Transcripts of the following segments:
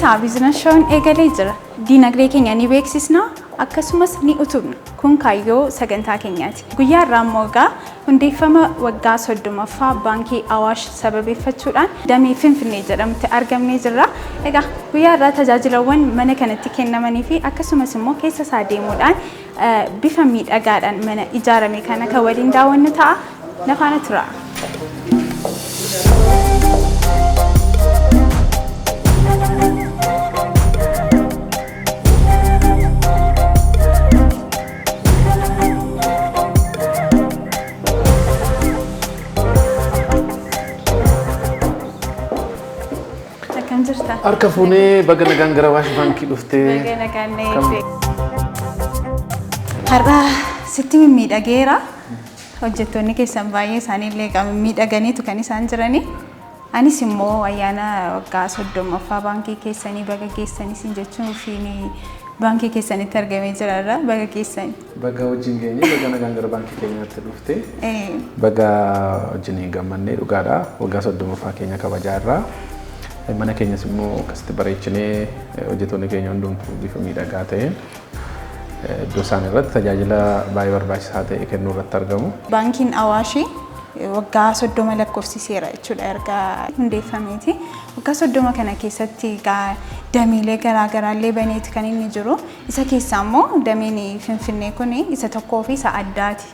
Sagantaa Business Show'n eegalee jira. Diinagdee keenya ni beeksisna, akkasumas ni utubna. Kun kaayyoo sagantaa keenyaati. Guyyaa har'aa immoo egaa hundeeffama waggaa 30ffaa Baankii Awaash sababeeffachuudhaan damee Finfinnee jedhamutti argamnee jirra. Egaa guyyaa har'aa tajaajilawwan mana kanatti kennamanii fi akkasumas immoo keessa isaa deemuudhaan bifa miidhagaadhaan mana ijaarame kana kan waliin daawwannu ta'a. Na faana turaa. Akkam jirta? Harka fuunee, baga nagaan gara Awaash Baankii dhuftee. Baga nagaan na eegde. Har'a sitti mimmiidhageera. Hojjettoonni keessan baay'ee isaanii illee egaa mimmiidhaganiitu kan isaan jiranii. Anis immoo ayyaana waggaa 30ffaa baankii keessanii baga geessanii sin jechuun baankii keessanitti argamee jira irra baga geessanii. Baga wajjin geenye, baga nagaan gara baankii keenyaatti dhufte. Baga wajjin gammannee dhugaadha. Waggaa 30ffaa keenya kabajaa irraa. Mana keenyas immoo akkasitti bareechinee, hojjettoonni keenya hundumtuu bifa miidhagaa ta'een iddoo isaan irratti tajaajila baay'ee barbaachisaa ta'e kennuu irratti argamu. Baankiin Awaashii waggaa 30 lakkoofsiseera jechuudha erga hundeeffameeti. Waggaa 30 kana keessatti egaa dameelee garaa garaallee baneeti kan inni jiru. Isa keessaa immoo dameen Finfinnee kun isa tokkoo fi isa addaati.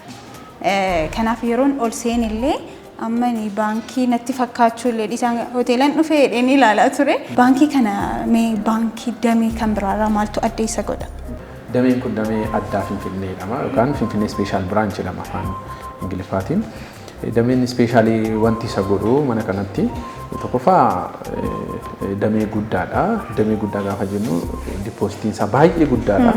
Kanaaf yeroon ol seenillee amma ni baankii natti fakkaachuu illee isaan hoteelan dhufee jedheen ilaalaa ture. Baankii kana mee baankii damee kan biraarraa maaltu adda isa godha? Dameen kun damee addaa Finfinnee jedhama yookaan Finfinnee Special Branch jedhama afaan Ingiliffaatiin. Dameen specialii wanti isa godhu mana kanatti tokkoffaa damee guddaadha. Damee guddaa gaafa jennu depositiin isaa baay'ee guddaadha.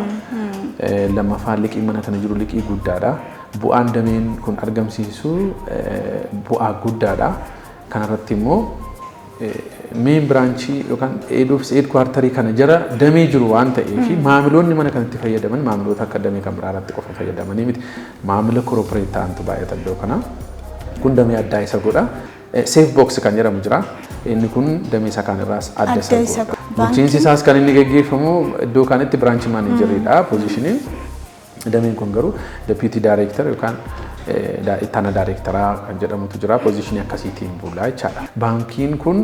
Lammaffaan liqiin mana kana jiru liqii guddaadha. Bu'aan dameen kun argamsiisu bu'aa guddaadha. Kanarratti immoo main branchii yookaan head office, headquarterii kana jala damee jiru waan ta'eef, maamiloonni mana kanatti fayyadaman maamiloota akka damee kan biraa irratti qofa fayyadamanii miti. Maamila corporate ta'antu baay'ata iddoo kana. Kun damee addaa isa godha. Safe box kan jedhamu jira. Inni kun damee isa kaan irraas adda isa Adda isa godha. godha. Bulchiinsi isaas kan inni geggeeffamu iddoo kanatti branch manageriidha positioniin. Dameen kun garuu deputy director yookaan ittaana directoraa kan jedhamutu jira. Positionii akkasiitiin bulaa jechaadha. Baankiin kun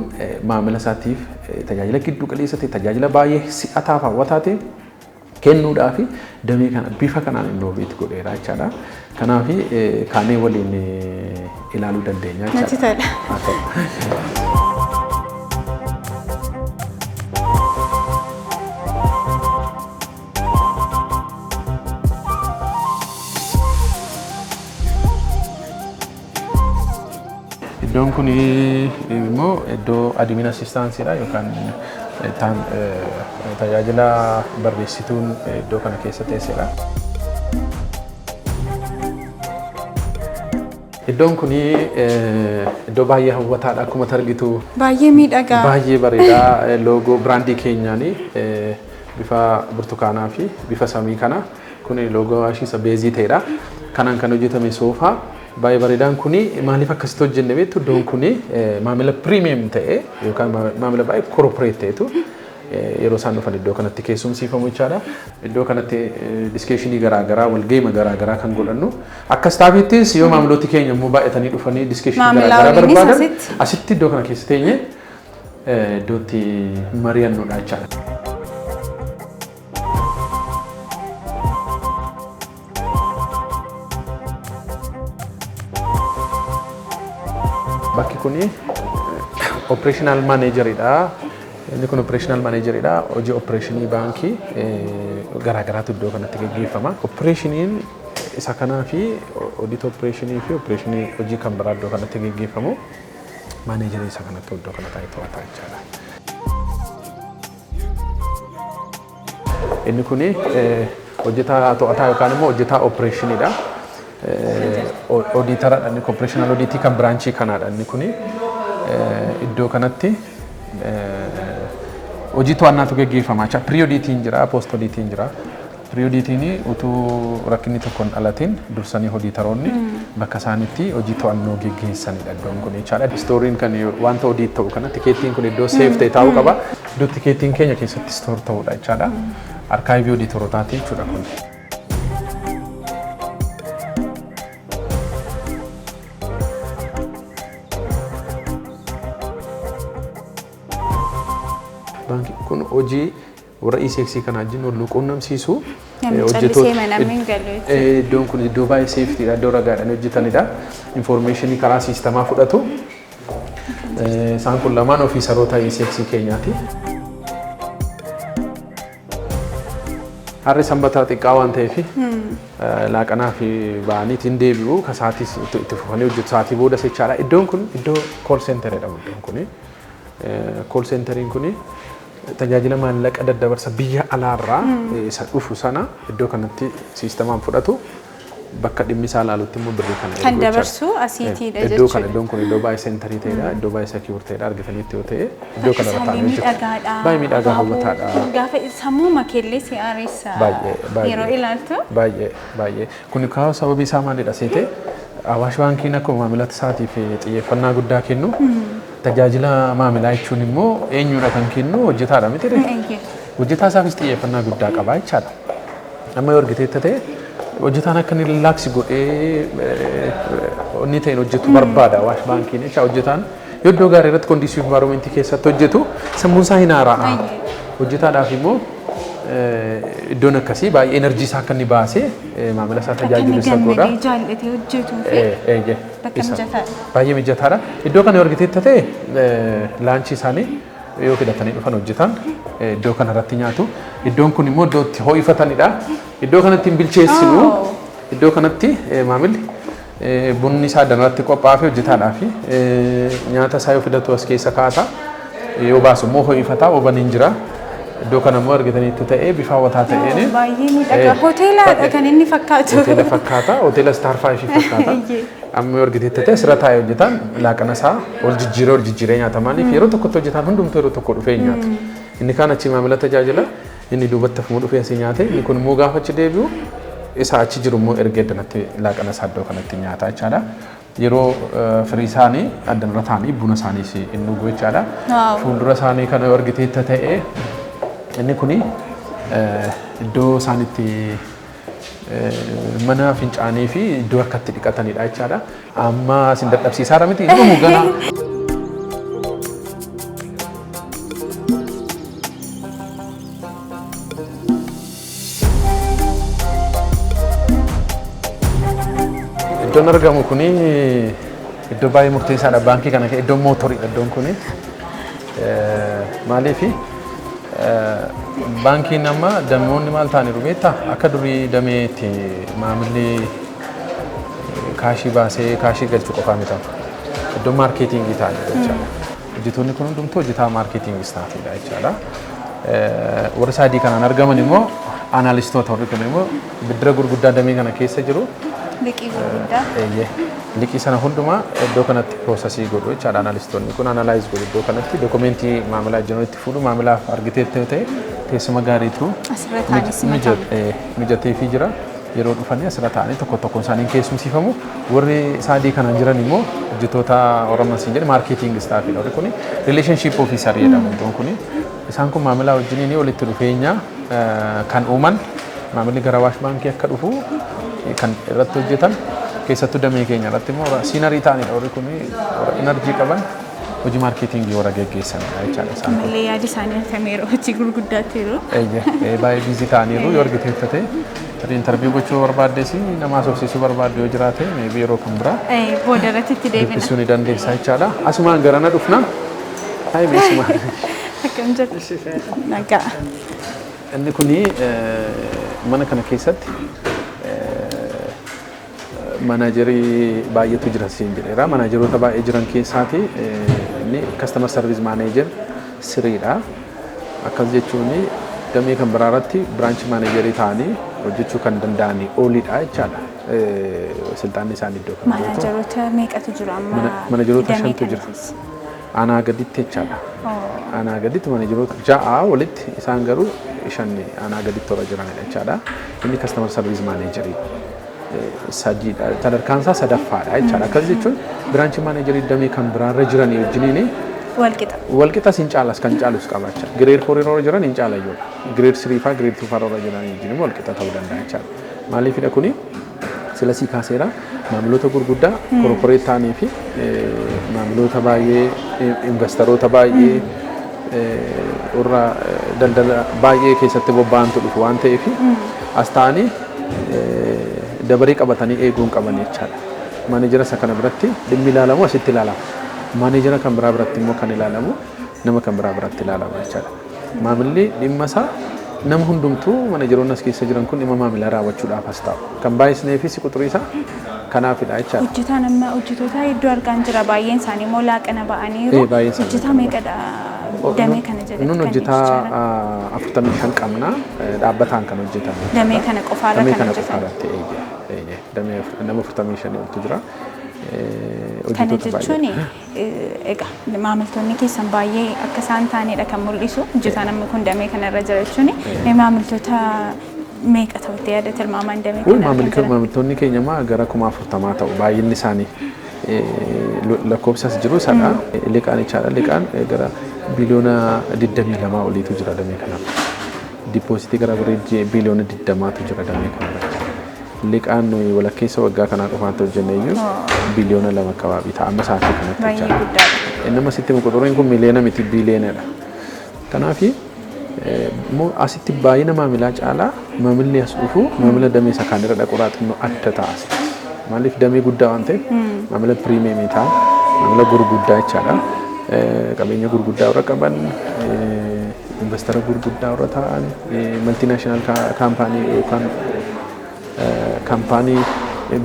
maamila isaatiif tajaajila giddu galeessa ta'e, tajaajila baay'ee si'ataa fi hawwataa ta'e kennuudhaaf damee kana bifa kanaan innovate godheera jechaadha. Kanaaf kaanee waliin ilaaluu dandeenya Natti jechaadha. tola. Haa ta'u. Iddoon kun immoo iddoo admin assistanceiidha yookaan tajaajila barreessituun iddoo kana keessa teessedha. Iddoon kun iddoo baay'ee hawwataadha akkuma argitu. Baay'ee miidhagaa. Baay'ee bareedaa, loogoo brandii keenyaanii bifa burtukaanaa fi bifa samii kana, kun loogoo Awaashii isa base ta'edha. Kanaan kan hojjetame soofaa baay'ee bareedaan kuni maaliif akkasitti hojjenne beektu? Iddoon kuni maamila premium ta'e yookaan maamila baay'ee corporate ta'etu yeroo isaan dhufan iddoo kanatti keessumsiifamu jechaadha. Iddoo kanatti discussionii garaagaraa, walgeema garaagaraa kan godhannu. Akka staffiittis yoo maamilooti keenya immoo baay'atanii dhufanii discussionii Maamila garaagaraa waliinis barbaadan asitti? Asitti iddoo kana keessa teenye iddootti mari'annudha jechaadha. Bakki kuni operational manageridha. Inni kun operational manageridha. Hojii operationii baankii garaagaraatu iddoo kanatti gaggeeffama. Operationiin isa kanaa fi audit operationii fi operationii hojii kan biraa iddoo kanatti gaggeeffamu managerii isa kanatti iddoo kana taa'ee to'ata jechaadha. Inni kuni hojjetaa to'ataa yookaan immoo hojjetaa operationiidha. Auditoradha inni, operational auditii kan branchii kanaadha inni kuni. Iddoo kanatti hojii to'annaatu gaggeeffama jecha. Pre auditiin jira, post auditiin jira. Pre-auditiin utuu rakkinni tokko hin dhalatin dursanii auditoroonni bakka isaanitti hojii to'annoo geggeessanidha iddoon kun jechaadha. Storeiin kan wanta audit ta'u kana ticketiin kun iddoo safe ta'e taa'uu qaba. Iddoo ticketiin keenya keessatti store ta'udha jechaadha. Archive auditorootaati jechuudha kun. Baankiin kun hojii warra ECX kana wajjin wal quunnamsiisu. Namni callisee namni hin galu jechuudha. Iddoon kun iddoo baay'ee safetydha, iddoo ragaadhaan hojjetanidha. Informationii karaa systemaa fudhatu. Isaan kun lamaan officeroota ECX keenyaati. Harri Sanbataa xiqqaa waan ta'eef laaqanaa fi ba'anii ittiin deebi'u, ka sa'aatii itti fufanii hojjetu sa'aatii booda jechaadha. Iddoon kun iddoo call center jedhamu iddoon kuni. Call centeriin kuni tajaajila maallaqa daddabarsa biyya alaarraa isa dhufu sana iddoo kanatti systemaan fudhatu, bakka dhimmi isaa ilaalutti immoo birrii kana Kan ergu jechaadha. dabarsu asiitiidha Iddoo kana jechuudha. Iddoon kun iddoo baay'ee centerii ta'edha. Iddoo baay'ee secure ta'edha. Argitanitti yoo ta'e iddoo kanarra Isaallee taa'anii hojjetu. miidhagaadha. Baay'ee miidhagaa, hawwataadha. Gaafa sammuu makeellee si aareessa Baay'ee baay'ee. yeroo ilaaltu. Baay'ee baay'ee. Kun kaa'u sababii isaa maalidha seete? Awaash Baankiin akkuma maamila isaatiif xiyyeeffannaa guddaa kennu, tajaajila maamilaa jechuun immoo eenyudha kan kennu? Hojjetaadha miti ree? Hojjetaa isaafis xiyyeeffannaa guddaa qaba jechaadha. Amma yoo argiteetta ta'e, hojjetaan akka inni relax godhee inni ta'een hojjetu barbaada Awaash Baankiin jecha. Hojjetaan yoo iddoo gaarii irratti, conducive environmentii keessatti hojjetu, sammuun isaa hin haara'a. Hojjetaadhaaf immoo iddoon akkasii baay'ee energy isaa akka inni baasee maamila isaa Akka tajaajilu inni isa godha. gammadee jaallatee hojjetuu fi bakka mijataadha. Baay'ee mijataadha. Iddoo kana yoo argiteetta ta'e, lunchii isaanii yoo fidatanii dhufan hojjetan iddoo kanarratti nyaatu. Iddoon kun immoo iddoo itti ho'ifatanidha. Iddoo kanatti hin bilcheessinu. Iddoo kanatti maamilli bunni isaa danarratti qophaa'ee fi hojjetaadhaa fi nyaata isaa yoo fidatu as keessa kaasa. Yoo baasu immoo ho'ifata, oveniin jira. Iddoo kana immoo argitanitti ta'ee bifa hawwataa ta'een. Baay'ee miidhagaa. Hoteelaadha kan inni fakkaatu. Hoteela fakkaata. Hoteela star five fakkaata. Amma yoo argitetti ta'e, asirra taa'ee hojjetaan laaqana isaa ol jijjiiree ol jijjiiree nyaata. Maaliif? Yeroo tokkotti hojjetaan hundumtuu yeroo tokko dhufee hin nyaatu. Inni kaan achi maamila tajaajila, inni duubatti hafuu dhufee asii nyaate, inni kun immoo gaafa achi deebi'u isa achi jiru immoo erga iddanatti laaqana isaa iddoo kanatti nyaata jechaadha. Yeroo firii isaanii addanarra taa'anii buna isaaniis hin dhugu jechaadha. Fuuldura isaanii kana yoo argiteetta ta'e, inni kuni iddoo isaan itti mana fincaanii fi iddoo akka itti dhiqatanidha jechaadha. Amma isin dadhabsiisaara miti, hin dhumu ganaa. Iddoon argamu kuni iddoo baay'ee murteessaadha. Baankii kana iddoo mootoriidha iddoon kuni. Maaliifi, baankiin amma dameewwan maal ta'aniiru beektaa? Akka durii damee itti maamilli cashii baasee cashii galchuu qofaa miti. Iddoo marketingii ta'aniiru jechaadha. Hojjettoonni kun hundumtuu hojjetaa marketing staffiidha jechaadha. Warri sadii kanaan argaman immoo analystoota. Warri kun immoo biddira gurguddaa damee kana keessa jiru. Liqii gurguddaa. Eeyyee. Liqii sana hundumaa iddoo kanatti processii godhu jechaadha. Analystoonni kun analyze godhu iddoo kanatti, documentii maamilaa jiru itti fuudhu. Maamilaaf argiteetti yoo ta'e, teessuma gaariitu Asirra taa'anii simatamu. Mijateefii jira. Yeroo dhufanii asirra taa'anii tokko tokkoon isaanii keessumsiifamu. Warri sadii kanaan jiran immoo hojjettoota Oromoo siin jedhe, marketing staffiidha. Warri kuni relationship officer jedhamu iddoon kuni. Isaan kun maamilaa wajjiniin walitti dhufeenya kan uuman, maamilli gara Awaash Baankii akka dhufu kan irratti hojjetan, keessattuu damee keenya irratti immoo warra seniorii ta'anidha. Warri kun warra energy qaban, hojii marketingii warra geggeessanidha jechaadha isaan kun. Malee yaadi isaanii hatameera hojii gurguddaatti yeroo. Eeyyee, baay'ee busy ta'aniiru. Yoo argiteetta ta'e, tarii interview gochuu barbaaddes, nama haasofsiisuu barbaadde yoo jiraate, maybe yeroo kan biraa Booda irratti itti deebina. dubbisuu ni dandeessa jechaadha. Asumaan garana dhufna. Hayi, beeksuma. Akkam jirtu? Nagaa. Inni kuni mana kana keessatti managerii baay'eetu jira siin jedheera. Manageroota baay'ee jiran keessaati inni customer service manager siriidha. Akkas jechuun damee kan biraa irratti branch managerii ta'anii hojjechuu kan danda'anii olidha jechaadha. Silxaanni isaanii iddoo kana jiru. Manageroota meeqatu jiru amma? Manageroota damee shantu kana jira. keessa? Aanaa gaditti jechaadha. Aanaa gaditti manageroota ja'a walitti, isaan garuu 5 anaa gaditti warra jiranidha jechaadha. Inni customer service managerii sadiidha. Sadarkaan isaa sadaffaadha jechaadha. Akkas jechuun branch managerii damee kan biraarra jiranii wajjiniin Walqixa. Walqixa hin caalas, kan caalus qabaachaa. Grade 4 irra jiran hin caalayyuudha. Grade 3 faa, grade 2 faa irra jiran wajjin walqixa ta'uu danda'a jechaadha. Maaliifidha kuni? Sila sii kaaseera, maamiloota gurguddaa corporate ta'anii fi maamiloota baay'ee, investoroota baay'ee, warra daldala baay'ee keessatti bobba'antu dhufu waan ta'eef, as ta'anii dabaree qabatanii eeguu hin qaban jechaadha. Maanejera isa kana biratti dhimmi ilaalamu asitti ilaalama. Maanejera kan biraa biratti immoo kan ilaalamu nama kan biraa biratti ilaalama jechaadha. Maamilli dhimma isaa, nama hundumtuu, manajeroonni as keessa jiran kun dhimma maamilaa raawwachuudhaaf as taa'u. Kan baay'isneefis quxurii isaa kanaafidha jechaadha. Hojjetaan amma hojjetoota hedduu argaan jira. Baay'een isaanii immoo laaqana ba'aniiru. Baay'een isaanii Hojjetaa meeqadha damee kana jalatti Nun kan hojjetaa jechaadha? 45 qabna, dhaabbataan kan hojjetan. Damee kana qofaarra Damee kan kana hojjetan. qofaarratti, eeyyee. Damee nama 45 oltu jira. Kana Hojjettoota jechuun baay'ee. egaa maamiltoonni keessan baay'ee akka isaan taanedha kan mul'isu. Hojjetaan amma kun damee kanarra jira jechuun maamiltoota meeqa ta'utti yaada tilmaamaan damee Kun kanarra kan jiran? Maamiltoonni keenya immoo gara 40,000 ta'u baay'inni isaanii. Lakkoofsas jiru sana liqaan jechaadha. Liqaan gara biliyoona 22 oliitu jira damee kanarra. Depositii gara birrii biliyoona 20tu jira damee kanarra. Liqaan nuyi walakkeessa waggaa kanaa qofaatti hojjenne iyyuu biliyoona 2 akkababii ta'a amma sa'aatii kanatti Baay'ee jechaadha. guddaadha. Nama sitti quxuriin kun miliyoona miti, biliyoonadha. Kanaafi immoo asitti baay'ina maamilaa caalaa maamilli as dhufu maamila damee isa kaanirra dhaquudhaa xinnoo adda ta'a asitti. Maaliif? Damee guddaa waan ta'eef maamila premiumii ta'a, maamila gurguddaa jechaadha. Qabeenya gurguddaa warra qaban, investara gurguddaa warra ta'an, multinational company yookaan kaampaanii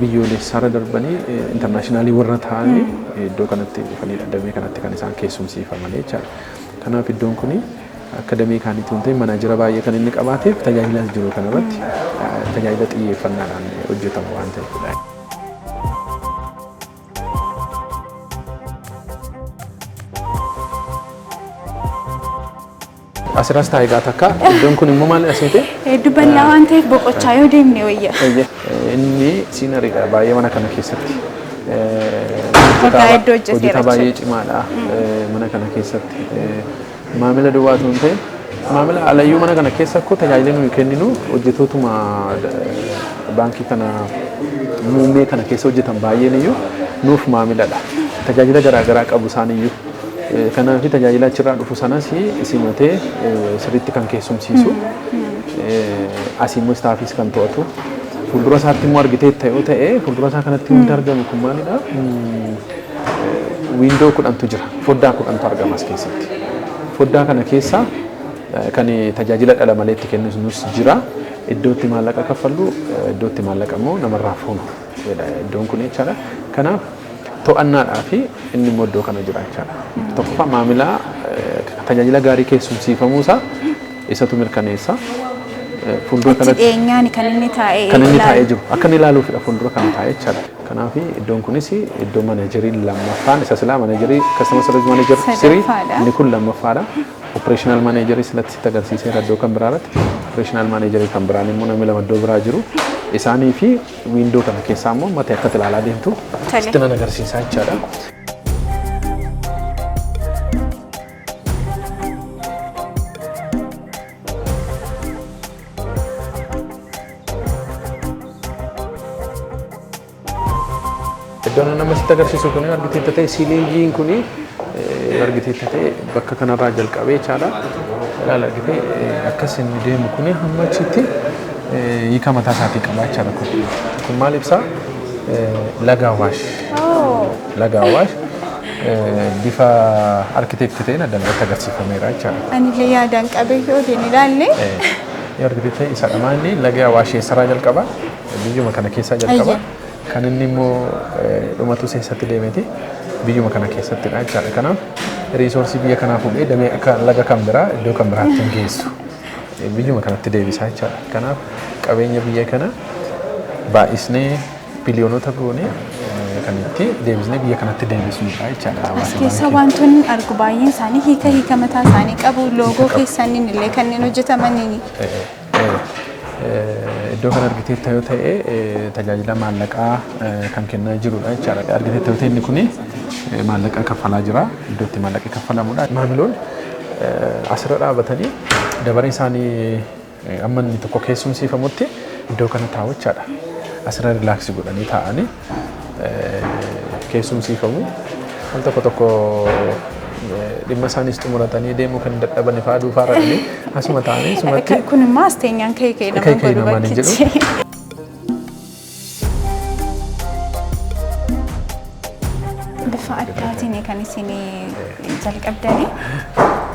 biyyoolessaarra darbanii internationalii warra ta'anii iddoo kanatti dhufanidha. Damee kanatti kan isaan keessumsiifaman jechaadha. Kanaaf iddoon kuni akka damee kaaniitti hin ta'in manaajira baay'ee kan inni qabaateef tajaajila as jiru kanarratti tajaajila xiyyeeffannaadhaan hojjetamu waan ta'eefidha. Asirras taa'ee gaa takka, iddoon kun immoo maal asiite? Hedduu bal'aa waan ta'eef boqochaa yoo deemne wayya. Inni senioriidha baay'ee mana kana keessatti. Waggaa hedduu hojjeteera. Hojjetaa baay'ee cimaadha mana kana keessatti. Maamila duwwaa osoo hin ta'in maamila alayyuu mana kana keessa akkoo tajaajila nuyi kenninu hojjetootuma baankii kana muummee kana keessa hojjetan baay'een iyyuu nuuf maamiladha. Tajaajila garaagaraa qabu isaan iyyuu. Kanaaf tajaajila achirraa dhufu sanas simatee sirriitti kan keessumsiisu, asii immoo staffis kan to'atu. Fuuldura isaatti immoo argitee yoo ta'e, fuuldura isaa kanatti wanti argamu kun maalidha? Window 10tu jira. Foddaa 10tu argama as keessatti. Foddaa kana keessa kan tajaajila dhala malee itti kennus jira. Iddoo itti maallaqa kaffallu, iddoo itti maallaqa immoo namarraa fuunu iddoon kun jechaadha. Kanaaf to'annaadhaa fi inni immoo iddoo kana jira jechaadha. Tokkoffaa, maamila tajaajila gaarii keessumsiifamuusaa isatu mirkaneessa. Fuuldura Itti kanatti dhiyeenyaan kan inni taa'ee kan inni taa'ee ilaalu. jiru akka inni ilaaluufidha fuuldura kana taa'ee jechaadha. Kanaaf iddoon kunis iddoo managerii lammaffaan isa silaa managerii customer service manager sirii Sadaffaadha. inni kun lammaffaadha. Operational managerii silatti sitti agarsiiseera iddoo kan biraa irratti. Operational managerii kan biraan immoo namni lama iddoo biraa jiru. Isaanii fi window kana keessaa immoo matee akka ilaalaa deemtu Tole. sitti nan agarsiisaa jechaadha. Iddoon nama sitti agarsiisu kun, argiteetta ta'e, ceilingiin kun, argiteetta ta'e, bakka kanarraa jalqabee jechaadha. Ilaala, argitee, akkas inni deemu kun hamma achitti hiika mataa isaatii qaba jechaadha kun. Kun maal ibsaa? Laga Awaash. Laga Awaash bifa architectii ta'een adda irratti agarsiifameera jechaadha. Anillee yaadaan qabee yoo hin ilaalle. Yoo argite ta'e, isa dhamaa inni laga Awaash eessarraa jalqaba? Biyyuma kana keessaa jalqaba. Kan inni immoo dhumatu eessatti deemeti? Biyyuma kana keessattidha jechaadha. Kanaaf resourceii biyya kanaa fuudhee damee akka laga kan biraa iddoo kan biraatti hin geessu. Biyyuma kanatti deebisaa jechaadha. Kanaaf qabeenya biyya kana baay'isnee biliyoonota goonee Kan itti deebisnee biyya kanatti deebisnudha jechaadha. As Awaash keessa Baankii. wantoonni argu baay'een isaanii hiika mataa isaanii qabu. Loogoo keessaniin illee kanneen hojjetamaniin. Iddoo kana argiteetta yoo ta'e, tajaajila maallaqaa kan kennaa jirudha jechaadha. Argiteetta yoo ta'e, inni kuni maallaqa kaffalaa jira. Iddoo itti maallaqi kaffalamudha. Maamiloonni asirra dhaabatanii dabaree isaanii amma inni tokko keessumsiifamutti iddoo kana taa'u jechaadha. Asirra relax godhanii taa'anii keessumsiifamu. Al tokko tokko dhimma isaanis xumuratanii deemuu kan dadhaban fa'aa duufaarra dhanii asuma taa'anii asumatti Kun immoo as teenyaan ka'ee ka'ee nama Ka'ee ka'ee godhu namaan hin bakkichi. Bifa addaatiin kan isin jalqabdanii.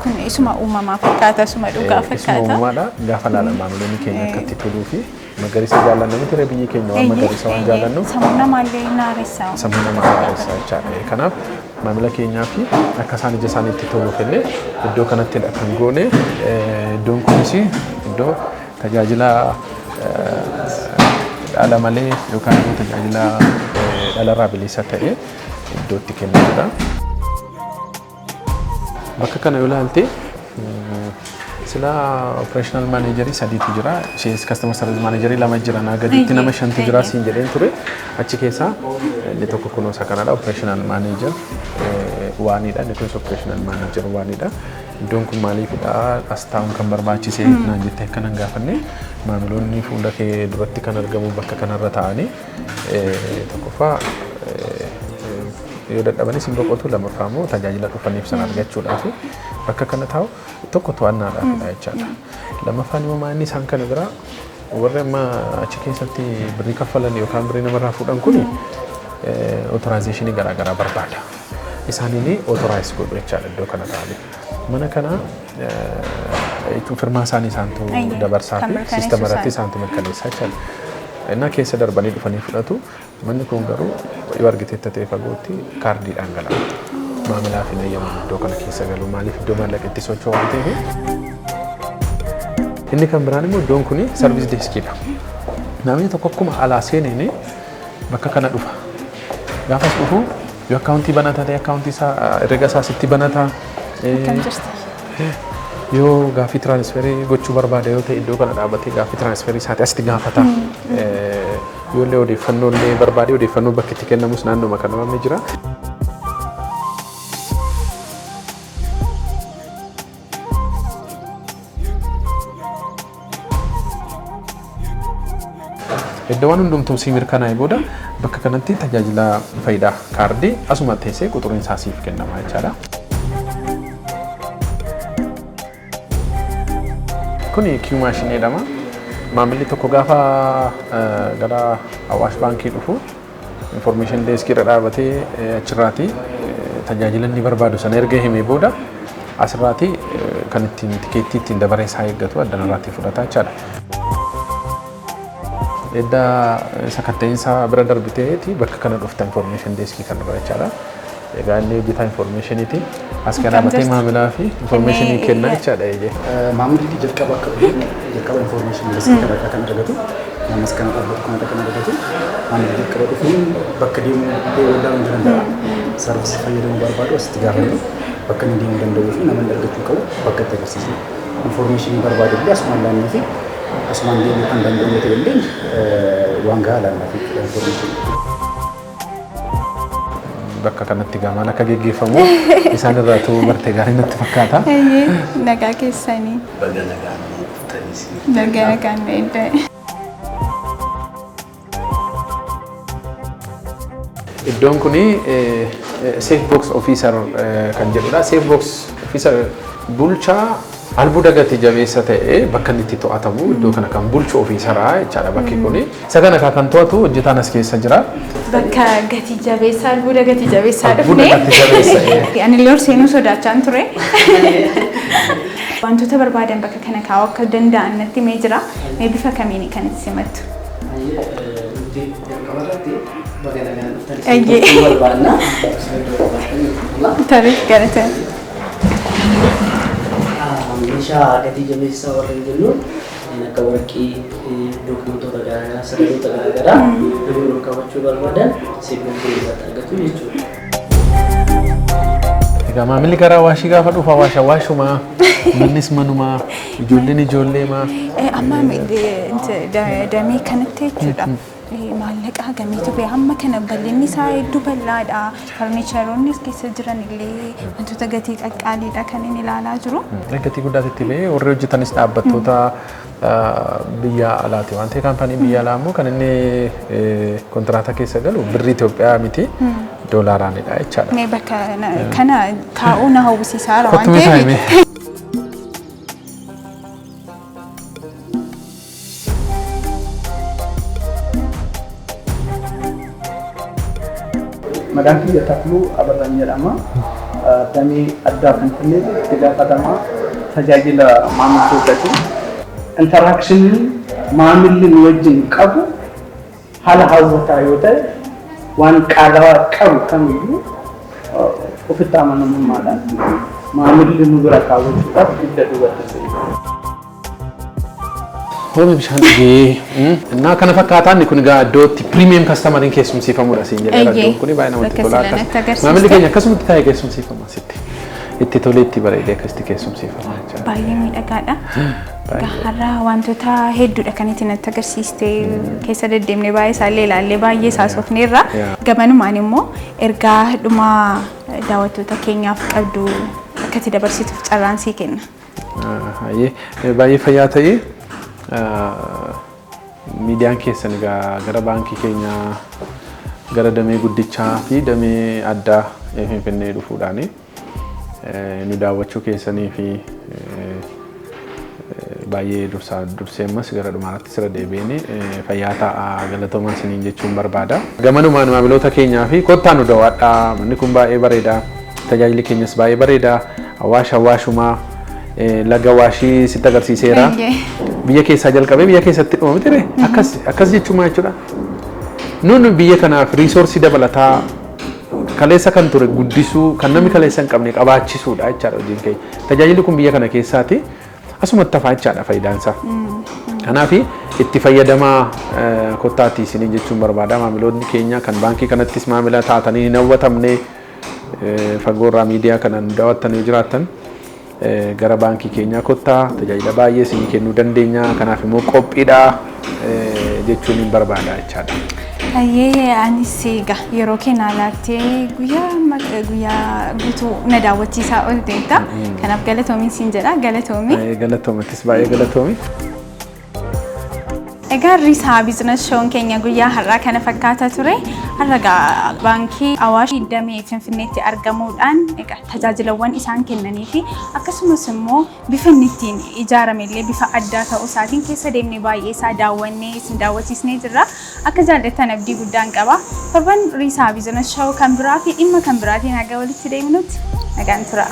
Kun isuma uumamaa fakkaata, isuma dhugaa Isuma fakkaata. uumamaadha. Gaafa laalan maamiloonni keenya akka itti toluu fi magariisa jaallanna miti ree, biyyi keenya waan magariisa waan jaallannuuf Sammuu namaallee naaressa. Sammuu namaa haaressaa jechaadha. Kanaaf maamila keenyaa fi akka isaan ija isaanii itti toluuf illee iddoo kanattidha kan goone. Iddoon kunis iddoo tajaajila dhala malee yookaan immoo tajaajila dhalarraa bilisa ta'e iddoo itti kennamudha. Bakka kana yoo ilaalte, sila operational managerii sadiitu jira. Ishees customer service managerii lama jira. Naa gaditti nama shantu jira siin jedheen ture. Achi keessaa inni tokko kunoo isa kanadha. Operational manager waanidha. Inni kunis operational manager waanidha. Iddoon kun maaliifidha as taa'uun kan barbaachise naan jettee akka nan gaafanne, maamiloonni fuula kee duratti kan argamu bakka kanarra taa'anii tokkoffaa yoo dadhabanis hin boqotu, lammaffaa immoo tajaajila dhufaniif sana argachuudhaaf bakka kana taa'u, tokko to'annaadhaafidha jechaadha. Lammaffaan immoo maanni isaan kana biraa warri amma achi keessatti birrii kaffalan yookaan birrii namarraa fuudhan kuni authorizationii garaagaraa barbaada. Isaaniin authorize godhu jechaadha iddoo kana taa'anii. Mana kana jechuun firmaa isaanii isaantu dabarsaa kan fi mirkaneessu systema irratti isaani. Isaantu mirkaneessaa jechaadha. Innaa keessa darbanii dhufanii fudhatu. Manni kun garuu yoo argiteetta ta'e fagootti kaardiidhaan gala. Maamilaaf hin eeyyamamu iddoo kana keessa galu, maaliif iddoo maallaqa itti socho'u waan ta'eef. Inni kan biraan immoo iddoon kun service deskiidha. Namni tokko akkuma alaa seeneen bakka kana dhufa. Gaafas dhufu yoo akkaawuntii banataa ta'e akkaawuntii isaa, herrega isaa sitti banataa. Akkam jirti? Yoo gaaffii transferii gochuu barbaade yoo ta'e, iddoo kana dhaabbatee gaaffii transferii isaati asitti gaafata. Yoo illee odeeffannoo illee barbaade, odeeffannoo bakki itti kennamus naannoma kana waan jira. Iddoowwan hundumtuu sii mirkanaa'e booda bakka kanatti tajaajila faayidaa kaardii asuma teessee quxuriin isaa siif kennama jechaadha. Kuni queue machine jedhama. Maamilli tokko gaafa gara Awaash Baankii dhufu information desk irra dhaabatee achirraati tajaajila inni barbaadu sana erga himee booda asirraati kan ittiin tikeettii ittiin dabaree isaa eeggatu addanarraatti fudhata jechaadha. Edda sakatta'insa bira darbiteeti bakka kana dhufta, information desk kanarra jechaadha. Egaa inni hojjetaa informationiiti. As kan dhaabatee jirti? Maamilaa fi informationii kenna jechaadha eeyyee. Maamilli jalqaba akka dhufe jalqaba information desk kanarraa kan argatu, namas kana dhaabbatu kanarraa kan argatu, maamilli jalqaba dhufuun bakka deemuu illee wallaaluu ni danda'a. Serviceii fayyadamuu barbaadu asitti gaafatu, bakka inni deemuu danda'uu fi nama inni argachuu qabu bakka itti agarsiisna. Information barbaadu illee asumaan laannee fi asumaan deemuu kan danda'u yoo ta'e illee waan gahaa laannaa fi information. Bakka kanatti gamaan akka geggeeffamu isaan irraa ta'uu barte gaarii natti fakkaata. Eeyyee, nagaa keessanii. Baga nagaan dhuftanii isin. Nagaa nagaan eedda. Iddoon kuni safe box officer kan jedhudha. Safe box officer bulchaa albuuda gati jabeessa ta'e bakka inni itti to'atamu, iddoo kana kan bulchu officeraa jechaadha bakki kuni. Isa kana kan to'atu hojjetaan as keessa jira. Bakka gati jabeessaa, albuuda gati jabeessaa Albuuda dhufne. gati jabeessa, ee. Ani illee ol seenuu sodaachaan ture. Wantoota barbaadan bakka kana kaa'uu akka danda'an natti himee jira. Mee bifa kamiini kan itti simattu? Nuti jalqaba irratti baga nagaan dhuftan Ayyee. isin barbaanna. Iddoo qabaatanii Tole, galatoon. Meeshaa gatii jabeessaa warreen jennuun Kanneen akka warqii, dookumentoota garaagaraa, sanadoota garaagaraa namni ol kaawwachuu barbaadan seebiin irratti argatu jechuudha. Egaa maamilli gara Awaashii gaafa dhufu Awaash Awaashumaa, mannis manumaa, ijoolleen ijoolleemaa. Amma damee kanatti jechuudha. Maallaqa hagamiitu ba'e hamma kana bal'inni isaa hedduu bal'aadha. Farniicharoonni keessa jiran illee wantoota gatii qaqqaaliidha kan inni ilaalaa jiru. Gatii guddaatti itti ba'ee warri hojjetanis dhaabbattoota biyya alaati waan ta'eef kaampaanii biyya alaa immoo kan inni kontiraata keessa galu birrii Itoophiyaa miti doolaaraanidha jechaadha. Mee bakka kana kaa'uu na hawwisiisaara waan Kottu mee ta'eef. taa'ime. Maqaan kiyya Takluu Abarraan jedhama. Damee addaa Finfinneetti itti gaafatamaa tajaajila maamiltootaati. Interaakshiniin maamilli nu wajjin qabu haala hawwataa yoo ta'e waan qaalawaa qabu kamiyyuu ofitti amanamummaadhaan maamilli nu bira kaawwachuudhaaf dugda duubatti seena. Hoome bishaan dhugee እና kana fakkaataan kun egaa iddoo itti premium customeriin keessumsiifamudha siin jedheera. Iddoon kun baay'ee namatti Bakka tola. sila natti agarsiiste. Maamilli keenya akkasumatti taa'ee keessumsiifama asitti. Itti tolee itti bareedee akkasitti keessumsiifama jechaadha. Baay'ee miidhagaadha. Egaa har'a wantoota hedduudha kan itti natti agarsiiste keessa deddeemnee baay'ee isaallee ilaallee baay'ee isaa soofneerra. Gamanumaan immoo ergaa dhumaa daawwattoota keenyaaf qabdu akka itti dabarsituuf carraan sii kenna. Baay'ee fayyaa ta'ee miidiyaan keessan egaa gara baankii keenyaa gara damee guddichaa fi damee addaa Finfinnee dhufuudhaani nu daawwachuu keessanii fi baay'ee dursaa dursee ammas gara dhumaatti sirra deebiin fayyaa ta'a galatoomaa isiniin jechuun barbaada. Gamanumaan maamiloota keenyaa fi kottaa nu daawwadhaa manni kun baay'ee bareeda tajaajilli keenyas baay'ee bareeda Awaash Awaashumaa laga Awaashii sitti agarsiiseera. Biyya keessaa jalqabee biyya keessatti dhuma miti ree akkas akkas jechuun maal jechuudha. Nuun biyya kanaaf resource dabalataa kaleessa kan ture guddisuu kan namni kaleessa hin qabne qabaachisuudha jechaadha hojiin keenya. Tajaajilli kun biyya kana keessaati asumatti hafaa jechaadha faayidaan isaa. Kanaaf itti fayyadamaa kottaatti isiniin jechuun barbaada maamiloonni keenya kan baankii kanattis maamila taatanii hin hawwatamne fagoorraa miidiyaa kanaan daawwattanii jiraattan gara baankii keenyaa kottaa tajaajila baay'ee isinii kennuu dandeenya kanaaf immoo qophiidha jechuun hin barbaada jechaadha. Hayyee anis egaa yeroo kennaa laattee guyyaa guyyaa guutuu na daawwachiisaa oolteetta. Kanaaf galatoomi siin jedha galatoomi. Galatoomattis baay'ee galatoomi. Egaa Risaa Business Shown keenya guyyaa har'aa kana fakkaata ture. Har'a egaa baankii Awaash damee Finfinneetti argamuudhaan egaa tajaajilawwan isaan kennanii fi akkasumas immoo bifa inni ittiin ijaarame illee bifa addaa ta'uu isaatiin keessa deemnee baay'ee isaa daawwannee isin daawwachiisnee jirra. Akka jaallattan abdii guddaan qaba. Torban Risaa Business Show kan biraa fi dhimma kan biraatiin haga walitti deemnutti nagaan tura.